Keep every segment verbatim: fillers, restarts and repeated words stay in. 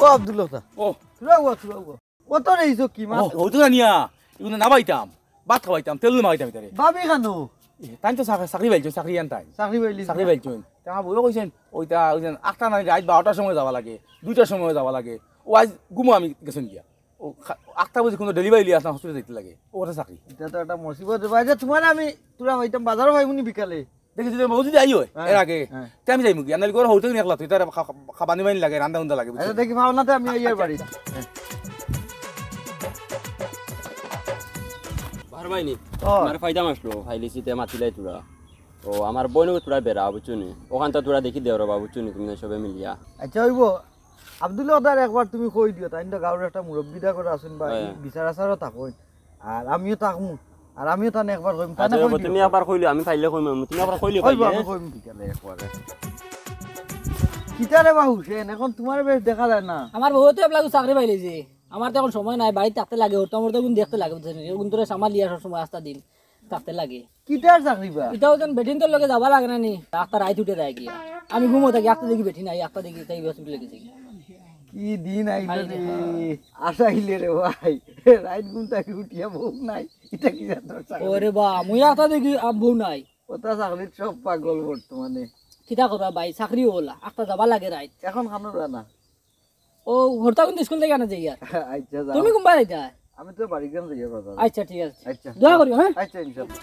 ও আব্দুল হক দা। ও। তোরা হুয়া, তোরা হুয়া। কত রে ইজো কি মাছ? ও, ও তো জানিয়া, এগুলো না পাইতাম, ভাত খাওয়াইতাম, তেল মাখাইতাম ইতারে। ভাবি খানো? এ, তাই তো চাক-, চাকরি পাইছো, চাকরি আন তাই। চাকরি পাইলি? চাকরি পাইছো। তা আমার বউয়ে কইছেন, ওইটা, ওই যে আটটা নাই, রাত বারোটার সময় যাওয়া লাগে, দুইটার সময় যাওয়া লাগে। ও আজ ঘুমো আমি গেছেন গিয়া। ও খা-, আটটা বাজে কোনো ডেলিভারি লিয়ে আসলাম, হসপিটাল যাইতে লাগে। ও ওটা চাকরি। এটা তো একটা মুসিবত রে ভাই, যে তোমার আমি, তোরা হইতাম বাজারও পাইবো নি বিকালে। দেখি যদি বউ যদি আই হয়, হ্যাঁ, এর আগে, হ্যাঁ। তে আমি যাইমু কি? আনালি করে হোটেল নিয়ে একলা, তুই তার খা-, খা-, খাবানি বানি লাগে, রান্দা উন্দা লাগে, বুঝছিস? আচ্ছা, দেখি, পাও না তো আমি আইয়ার বাড়ি। বারবাইনি, ও। আমার ফায়দা মাসলো, ফাইলিসিতে মাতিলাই তোরা। ও, আমার বইনও তোরা বেড়া, বুঝছো নি? ওখান তো তোরা দেখি দেও রে বাবা, বুঝছো নি? তুমি সবে মিলিয়া। আচ্ছা, হইব। আব্দুল কদার একবার তুমি কই দিও, তাই তো গাঁওর একটা মুরব্বিদা করে আছেন বা এই হ্যাঁ। বিচার আচারও থাকইন। আর আমিও থাকমু, আর আমিও তানে একবার কইম, তানে আচ্ছা, কই তুমি দিও। একবার কইলে আমি পাইলে কইম, তুমি একবার কইলে কইব, পাইলে। আমি কইম বিকালে একবার। কিতা রে বা হুসেন, এখন তোমার বেশ দেখা যায় না। আমার বউ তো এবলা চাকরি পাইলিছে, আমার তো এখন সময় নাই, বাড়িত থাকতে লাগে, ওর তো আমার তো গুণ দেখতে লাগে, বুঝছেন? এরকম তোরে সামাল লিয়া সব সময় আস্তা দিন থাকতে লাগে। কিতার চাকরি বা? ইটাও যেন বেটিন্তর লগে যাবা লাগে না নি, আস্তা রাইত উঠে যায় গিয়া। আমি ঘুমো থাকি, আস্তা দেখি বেটি নাই, আস্তা দেখি তাই হসপিটালে গেছে গিয়া। কি দিন আইলো হায় রে রে। হায়। আশা আইলে রে ভাই, রাইত ঘুম থাকি উঠিয়া বউ নাই, ইটা কি জাতর চাকরি? ওরে বা, মুই আস্তা দেখি, আ, বউ নাই। ওটা চাকরির সব পাগল বর্তমানে। কিতা করবা ভাই, চাকরি ওলা, আস্তা যাবা লাগে রাইত। এখন খানো রানা? ও, হরতা কিন্তু স্কুল থাকি আনা যাই আর। আচ্ছা, যাও। তুমি কোনবা যাইতা? আমি তো বাড়ি গ্রাম যাই বাজার। আচ্ছা, ঠিক আছে। আচ্ছা। দোয়া করিও, হ্যাঁ? আচ্ছা, ইনশাআল্লাহ।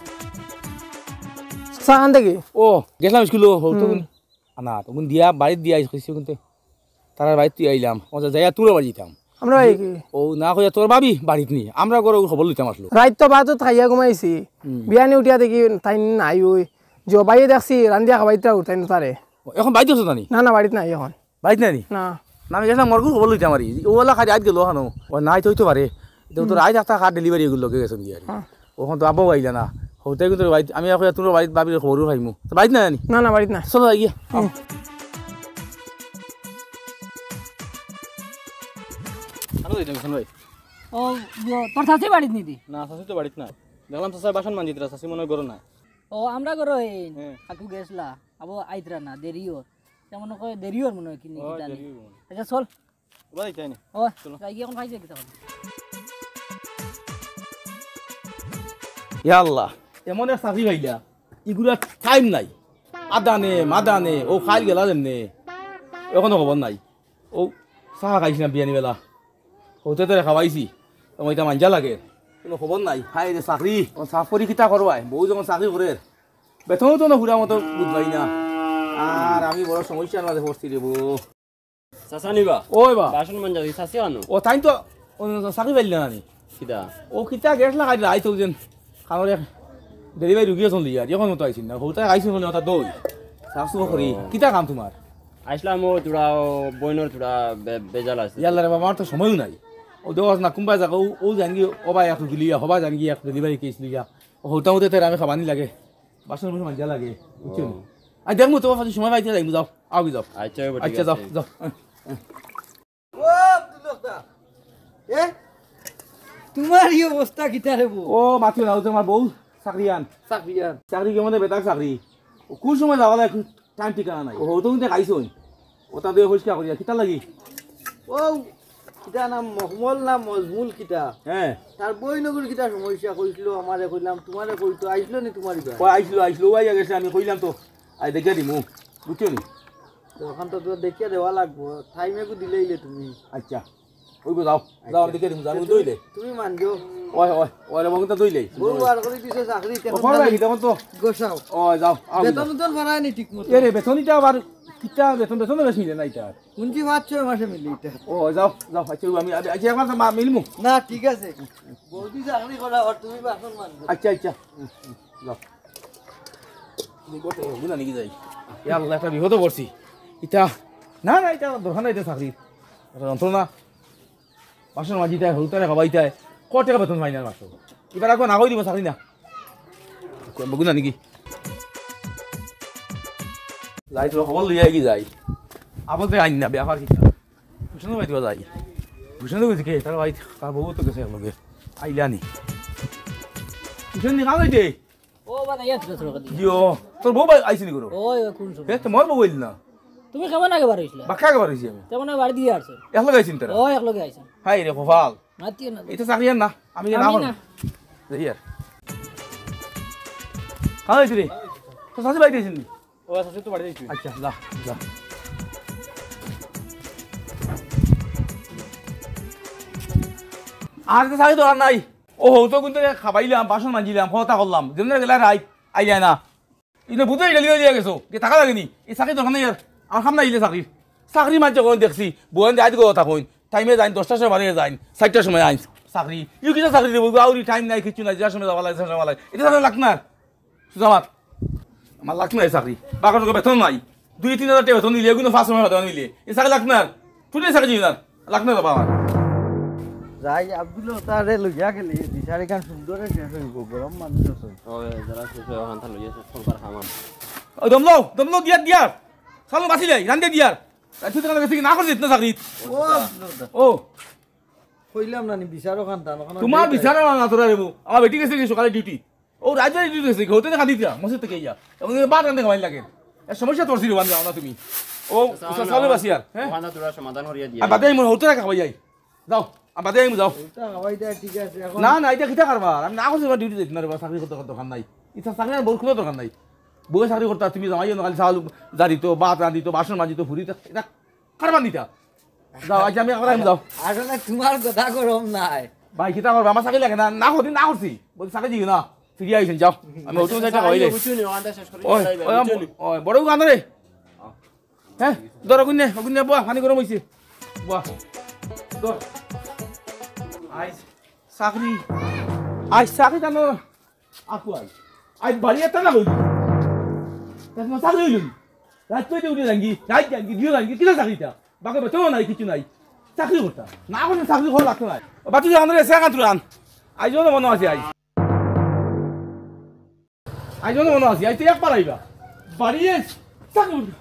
চা আনতে কি? ও, গেছিলাম স্কুলো, হরতা হুম। কোন? আনা, তখন দিয়া, বাড়িত দিয়া আইস, কইছি কিন্তু। তারার বাড়িত তুই আইলাম। ও, যাইয়া তোর বাড়ি যেতাম। আমরা এই কি? ও, না কইয়া তোর ভাবি বাড়িত নি। আমরা ঘরে খবর লইতাম আসলো। রাইত তো ভাত খাইয়া ঘুমাইছি। হুম। বিয়ানি উঠিয়া দেখি তাই নাই ওই। যে বাইয়ে দেখছি, রান্দিয়া খাবাইতে উঠতাই না তারে। ও, এখন বাড়িত আছো নানি? না, না, বাড়িত নাই এখন। বাড়িত নাই নি? না। না, আমি গেছিলাম, মরগুর খবর লইতে আমারি। ও ওলা খালি আজ গেল হানো। ও নাই তো হইতে পারে। তো তোর হুম। আজ একটা কার ডেলিভারি এগুলো লগে গেছেন গিয়া। হ্যাঁ। ওখান তো আব্বাও আইলা না। হইতে কিন্তু বাড়িত, আমি এখন তোর বাড়িত ভাবির খবরও পাইমু। তো বাড়িত নাই নি? না, না, বাড়িত না। চলো, যাই গিয়া। হুম। হ্যালো, দিদি, হোসেন ভাই। ও, ইয়ো, তোর শাশি বাড়িত নি দি? না, শাশি তো বাড়িত না। দেখলাম শাশায় বাসন মাঞ্জিতরা, শাশি মনে হয় ঘরো না। ও, আমরা ঘরো এই হ্যাঁ। কাকু গেছলা। আবো আইতরা না, দেরি ওর। তে মনে কয় দেরি ওর মনে হয় কি নি ও, কিতা নি। দেরি ওর মনে হয়। আচ্ছা, চল। ওরা যাইতে হয় না। ও, চলো। যাই গিয়া এখন খাইছে কিতা করে। ইয়া আল্লাহ, এমন এক চাকরি পাইলা, ইগুলা টাইম নাই। আদানে, মাদানে, ও খাইল গেলা যেমনে, এখনো খবর নাই। ও চা খাইছি না বিয়ানি বেলা, হতে তো খাওয়াইছি, এবং এটা মাঞ্জা লাগে, কোনো খবর নাই। হায় রে চাকরি, ও সাফ করি কিতা করবায়, বউ যখন চাকরি করে, বেতনও তো না হুরা মতো বুঝবাই না। আর আমি বড় সমস্যার মাঝে পড়ছি রে বউ। চাচা নিবা? ওই বা। বাসন মাঞ্জা দি চাচি আনো। ও তাই তো, ও চাকরি পাইল না নি? কিতা? ও কিতা গেছলা খালি রাইত হউক যেন, খানোর এক ডেলিভারি রুগী আছেন লিয়া, যখন মতো আইছিল না, হউতায় আইছিল মনে হয়, ওটা দই। শাশু করি, ও। কিতা কাম তোমার? আইসলাম ও তোরা, ও বইনর তোরা বে-, বেজাল আছে। ইয়াল্লা রে বাবা, আমার তো সময়ও নাই। ও দেওয়া না, কুম্বায় যাক, ও, ও জানগি, ও ভাই এক রুগী লিয়া, হবা জানগি এক ডেলিভারি কেস লিয়া। ও হউতা হউতে তার আমি খাবানি লাগে। বাসন বুসন মাঞ্জা লাগে, বুঝছো নি? ও। আই দেখমু তোমার কাছে সময় পাইতে যাইমু, যাও, আও কি যাও। আচ্ছা, ঠিক আচ্ছা, যাও, আছে। যাও। ও আব্দুল হক দা, এ? তোমার এই অবস্থা কিতা রে বউ? ও মাতিও না, ও তো আমার বউ চাকরিয়ান। চাকরিয়ান। চাকরি কেমন বেটাক চাকরি? ও কোন সময় যাওয়া যায়, এখন টাইম ঠিকানা নাই। ও তো কিন্তু খাইছো। ওটা দিয়ে পরিষ্কার করিয়া, কিতা লাগি? ও, কিতা নাম, মখমল না মজমুল কিতা? হ্যাঁ। তার বইনগুর কিতা সমস্যা কইছিল, আমারে কইলাম, তোমারে কইতো, আইছিল নি তোমার ইবা? ও আইছিল, আইছিল, ও আইয়া গেছে, আমি কইলাম তো, আই দেখিয়া দিমু, বুঝছো নি? তো এখন তো তোর দেখিয়া দেওয়া লাগবো, টাইমে কু দিলে ইলে তুমি। আচ্ছা, ওই গো যাও, যাও, আচ্ছা। দেখিয়া দিমু, যাও, তুমি, দইলে। তুমি মানজো। ওই, ওই, ওই, রে, মগটা দইলে। বউ বার করে দিছে চাকরি, ও, এখন পড়া তাহলে লাগি, তখন তো। গোসাও। ও, যাও, আও, বেতন যাও। উতন বাড়ায়নি ঠিক মতো। এ রে, বেতন ইটা আবার কিতা বেতন, বেতন বেশ মিলে না ইটা। শুনছি পাঁচ ছয় মাসে মিলে ইটা। ও, যাও, যাও, আচ্ছা, আমি, আমি, আচ্ছা, একবার মা মিলমু। না, ঠিক আছে। বৌদি চাকরি করা, আর তুমি বাসন মানবে। আচ্ছা, আচ্ছা, যাও। দেখো তো, গুনা নাকি যাই। ইয়া আল্লাহ, একটা বিপদে পড়ছি। ইটা, না, না, ইটা দরকার নাই, ইটা চাকরি। একটা যন্ত্রণা। বাসন মাজিতায়, হরুতারে খাবাইতায়, ক টেকা বেতন পাই না মাসো। এবার একবার না কই দিব, চাকরি না। কই বগুনা নাকি? যাই তো খবর লইয়া কি যাই। আবার তো আইন না, ব্যাপার কি? ভূষণ ভাই তো যাই। ভূষণ ভাই কে? তার ভাই, তার বউ তো গেছে লগে। আইলানি। ভূষণ নি কাম হইতে? ও, বাবা, ইয়া, ছোট, ছোট, ছোট। জিও, তোর বউ ভাই আইসিনি করো? ওই, ওই, কোন সময়? এ, তোমার বউ হইল না? তুমি কেমন আগে বার হইছিলা? বাক্কা আগে বার হইছি আমি। তেমন বাড়ি দিয়ে আসছে। একলগে আইছেন তারা? ও, একলগে আইছেন। হায় রে কপাল। মাতিও না। এটা চাকরি আর না, আমি যে না আমি করব। না। যাই আর। কাই আইছে রে? তো চাচি বাড়িত আইছইন নি? ও, চাচি তো বাড়িত আইছইন। আচ্ছা, যা, যা। আর তো চাকরি দরকার নাই। ও, হউ তো কিন্তু খাবাইলাম, বাসন মাজিলাম, কথা করলাম। যেমন গেলা রাইত, আইলা না। ইনো বুঝো, এটা লিয়ে দিয়া গেছো, কি টাকা লাগেনি? এই চাকরি দরকার নাই আর, আমার কাম নাই ইলে চাকরি। চাকরি মানছে কোন দেখছি, বইন রাইত গো কথা কইন, টাইমে যাইন, দশটার সময় বাড়িয়ে যাইন, চারটার সময় আইন। চাকরি, ইউ কিতা চাকরি দেবো? আউরি টাইম নাই, কিচ্ছু নাই, যার সময় যাওয়া লাগে, যার সময় লাগে। এটা চাকরি লাগতো না। সুজামাত, আমার লাগতো না এই চাকরি। বাকর বেতন নাই, দুই তিন হাজার টাকা বেতন নিলে, এগুলো পাঁচ সময় বেতন নিলে, এই চাকরি লাগতো না। তুই চাকরি দিবি না, লাগতো না বাবা আমার। যাই, আব্দুল তারে লইয়া গেলে, বিচারি খান সুন্দরে শেষ হইব, গরম মানুষ আছে। ওই যারা শেষ হয়, ওখান থেকে লইয়া শেষ করবার হামান। ও দমলো, দমলো, দিয়ার, দিয়ার। সালু বাসিলাই, রান্দে দিয়ার। রাখি তো গেছে কি না করছে ইতনা চাকরি? ও, ও। কইলাম না নি, বিচারও খান দান, ওখানে তোমার বিচার না, না, তোরা রেবু। আমার বেটি গেছে কি সকালে ডিউটি। ও, রাজবাড়ি ডিউটি গেছে কি? হোটেলে খাদি দিয়া, মসজিদ থেকে ইয়া। এবং এই বাদ রান্দে খাওয়াই লাগে। এর সমস্যা তোর সিরি বান্ধা না তুমি। ও, আচ্ছা, উস্তাদ সাহেব বাসি আর, হ্যাঁ? ওখানে তোরা সমাধান করিয়া দিয়ে আর বাদে আইমু, হোটেলে খাওয়াই যাই। যাও, আর বাদে আইমু, যাও। ওটা খাওয়াই দেয়, ঠিক আছে, এখন না, না, এটা কিতা কারবার? আমি না করছি, আমার ডিউটি যাইতে না রে বাবা, চাকরি করতে দরকার নাই। ইতা চাকরি আর বউর কোনো দরকার নাই। বউয়ে চাকরি করতে, তুমি জামাই না, খালি চাউল জারিতো, ভাত রান্ধিতো, বাসন মাজিতো, ফুরিতো, এটা কারবার নিতা। যাও, আজ আমি এখন আমি যাও। আসলে তোমার কথা গরম নাই। ভাই, কিতা করবে? আমার চাকরি লাগে না, না করছি, না করছি। বলছি, চাকরি দিও না। ফিরিয়া আইছেন, যাও। আমি হোটেল যাইতে কইলে। বুঝছো নি, ওখানটা শেষ করে ওই, যাইবে, ওই, বুঝছো নি? ওই, বড় দোকান রে। হ্যাঁ? ধর, অগুন নে, অগুন নে, বুয়া, পানি গরম হইছে। বুয়া। ধর। আইস, চাকরি। আইস, চাকরি জানো? আকু আইস। আইস, বাড়ি একটা না হইল। তার মানে চাকরি হইল নি? রাত পেতে উঠে যাঙ্গি, রাত যাঙ্গি, দিও যাঙ্গি, কিতা চাকরিটা? বাকি বেতনও নাই, কিছু নাই। চাকরি করতাম। না করলে চাকরি করা লাগতো না। ও, বাচ্চা জানো রে, সে কান তুরান। আইজ মনে আছে, আইজ। আইজ মনে আছে, আইজ তো একবার আইবা। বাড়ি এস, চাকরি করবি।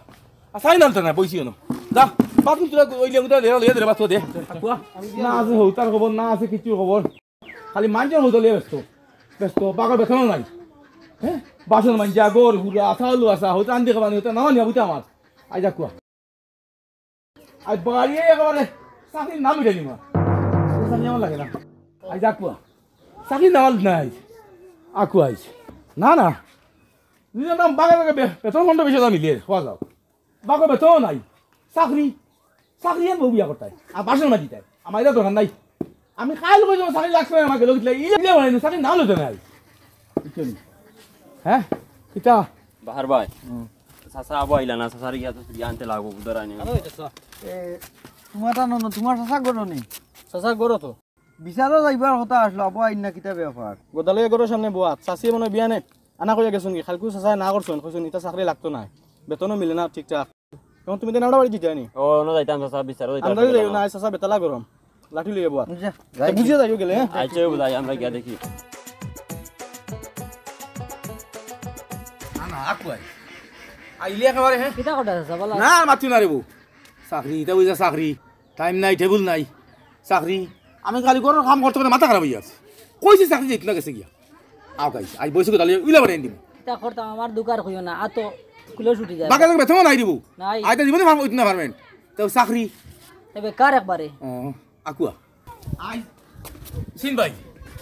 আর সাইন আনতে না, বইছি কেন? যা, বাথরুম তোরা ওই লেগুটা লেরা লইয়া দে রে, বাথরুম দে। আর কুয়া? না আছে, হৌতার খবর, না আছে কিছু খবর। খালি মাঞ্জার হৌতা লইয়া ব্যস্ত। ব্যস্ত, বাগর বেতনও নাই। হ্যাঁ? বাসন মাঞ্জা, গর হুরা, আশা আলু আসা, হৌতা আনতে খাবানি, হৌতা না নিয়া বুঝতে আমার। আইজ আর কুয়া? আইজ বাড়ি একেবারে চাকরির নাম উঠে নিমা। চাকরি আমার লাগে না। আইজ আর কুয়া? চাকরির নাম নাই। আকু আইজ। না, না। নিজের নাম বাগে বাগে বে-, বেতন ঘন্টা বেশি দাম মিলিয়ে খোয়া যাও। বাগর বেতন নাই। চাকরি, চাকরি আর বউ বিয়া করতাই। আর বাসন মাজিতাই। আমার এটা দরকার নাই। আমি কাল কইলাম চাকরি লাগতো না, আমাকে লোক দিলে, ইলে, ইলে বানাইনি, চাকরি নাও লইতো নাই। বুঝছো নি? হ্যাঁ? কিতা? বাহার ভাই। হুম। চাচা আবু আইলা না, চাচারে গিয়া তো ফিরিয়া আনতে লাগবো, বুঝতে রানি। আরে, চাচা। এ, তোমার তা নন, তোমার চাচা গরো নি? চাচা গরো তো। বিচারও যাইবার কথা আসলো, আবু আইন না কিতা ব্যাপার? গোদালইয়া গরোর সামনে বওয়া, চাচি মনে হয় বিয়ানে আনা কইয়া গেছুন কি, খালকু চাচা না করছুন, কইছুন, ইতা চাকরি লাগতো না, বেতনও মিলে না ঠিকঠাক। এখন তুমি তো নাড়া বাড়ি দিতে নি? ও, না যাইতাম চাচা, বিচারও যাইতাম। আমরা যাই না, চাচা বেতালা গরম। লাঠি লইয়া বওয়া। আচ্ছা, তো যাই। বুঝিয়া যাইও গেলে, হ্যাঁ? আচ্ছা, বুঝাই, আমরা গিয়া দেখি। না, না, আকুয়াই। আইলে একেবারে, হ্যাঁ? কিতা কথা আছে, বলো? না, আর মাতিও না রে বউ। চাকরি, ইটা বুঝা চাকরি। টাইম নাই, টেবুল নাই। চাকরি। আমি খালি ঘরর কাম করতে করতে মাথা খারাপ হইয়া আছে। কইছি চাকরি যাইতো না গেছে গিয়া। আও গাইস, আই বইছে তাহলে উলা বাড়াই দিব। কিতা করতাম, আমার দুকার কইও না, আতো কুলে ছুটি যায়। বাকি বেতন নাই দিব। নাই। আইতা দিব না, পারবো না পারবেন। তো চাকরি। তবে কার একবারে? ও, আকুয়া। আই, সিন ভাই।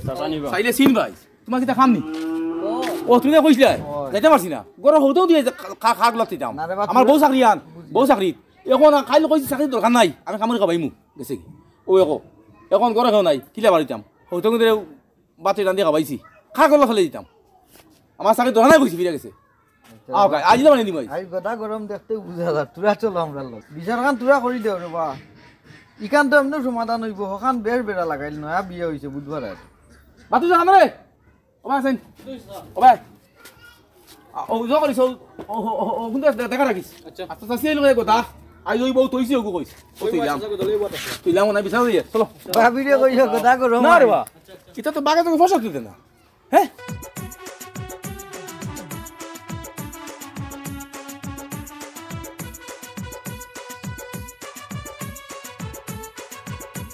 চাচা নিবা। চাইলে সিন ভাই। তোমার কিতা কাম নি? ও। ও, তুমি না কইছিলা? ও। যাইতে পারছি না। গরম হতেও দিয়ে খা-, খা-, খাগ লাগতে যাও। না রে বা, আমার তুমি বউ চাকরি আন। বুঝি। বউ চাকরি। এখন খাইলে কইছি চাকরির দরকার নাই। আমি কামড় খাবাইমু। গেছে কি? ও এখন। এখন গরম কেউ নাই। কিলা বাড়িতাম? হয়তো কিন্তু বাতি রান্ধি খাবাইছি। খা করলে ফেলে দিতাম। আমার চাকরি দোকানে বইছি ফিরে গেছে। আচ্ছা। আও, আই দিলে মানে দিমু। আই গদা গরম দেখতে বুঝা যায়। তোরা চলো আমরা লোক। বিচার খান তোরা করি দেও রে বা। ইখান তো এমনি সমাধান হইব। হখান বেশ বেড়া লাগাইল, নয়া বিয়া হইছে বুধবার আর। বাতু যা রে। ও ভাই, আছেন? ও ভাই। আ, ও, জো করিস, ও, ও, ও, ও, ও, কিন্তু দে-, দেখা রাখিস। আচ্ছা। আচ্ছা, আচ্ছা, সেই লোক গদা। আই ওই বউ তৈছি ওগো কইস। ও, ওই তুই বউ লাম। আছে, গদা, ওই বউ আছে। তুই লাম না বিচার দিয়ে। চলো। ভাবিরে কইছো গদা গরম। না রে বা। এটা তো বাগে তো ফসল তুলতে না। হ্যাঁ?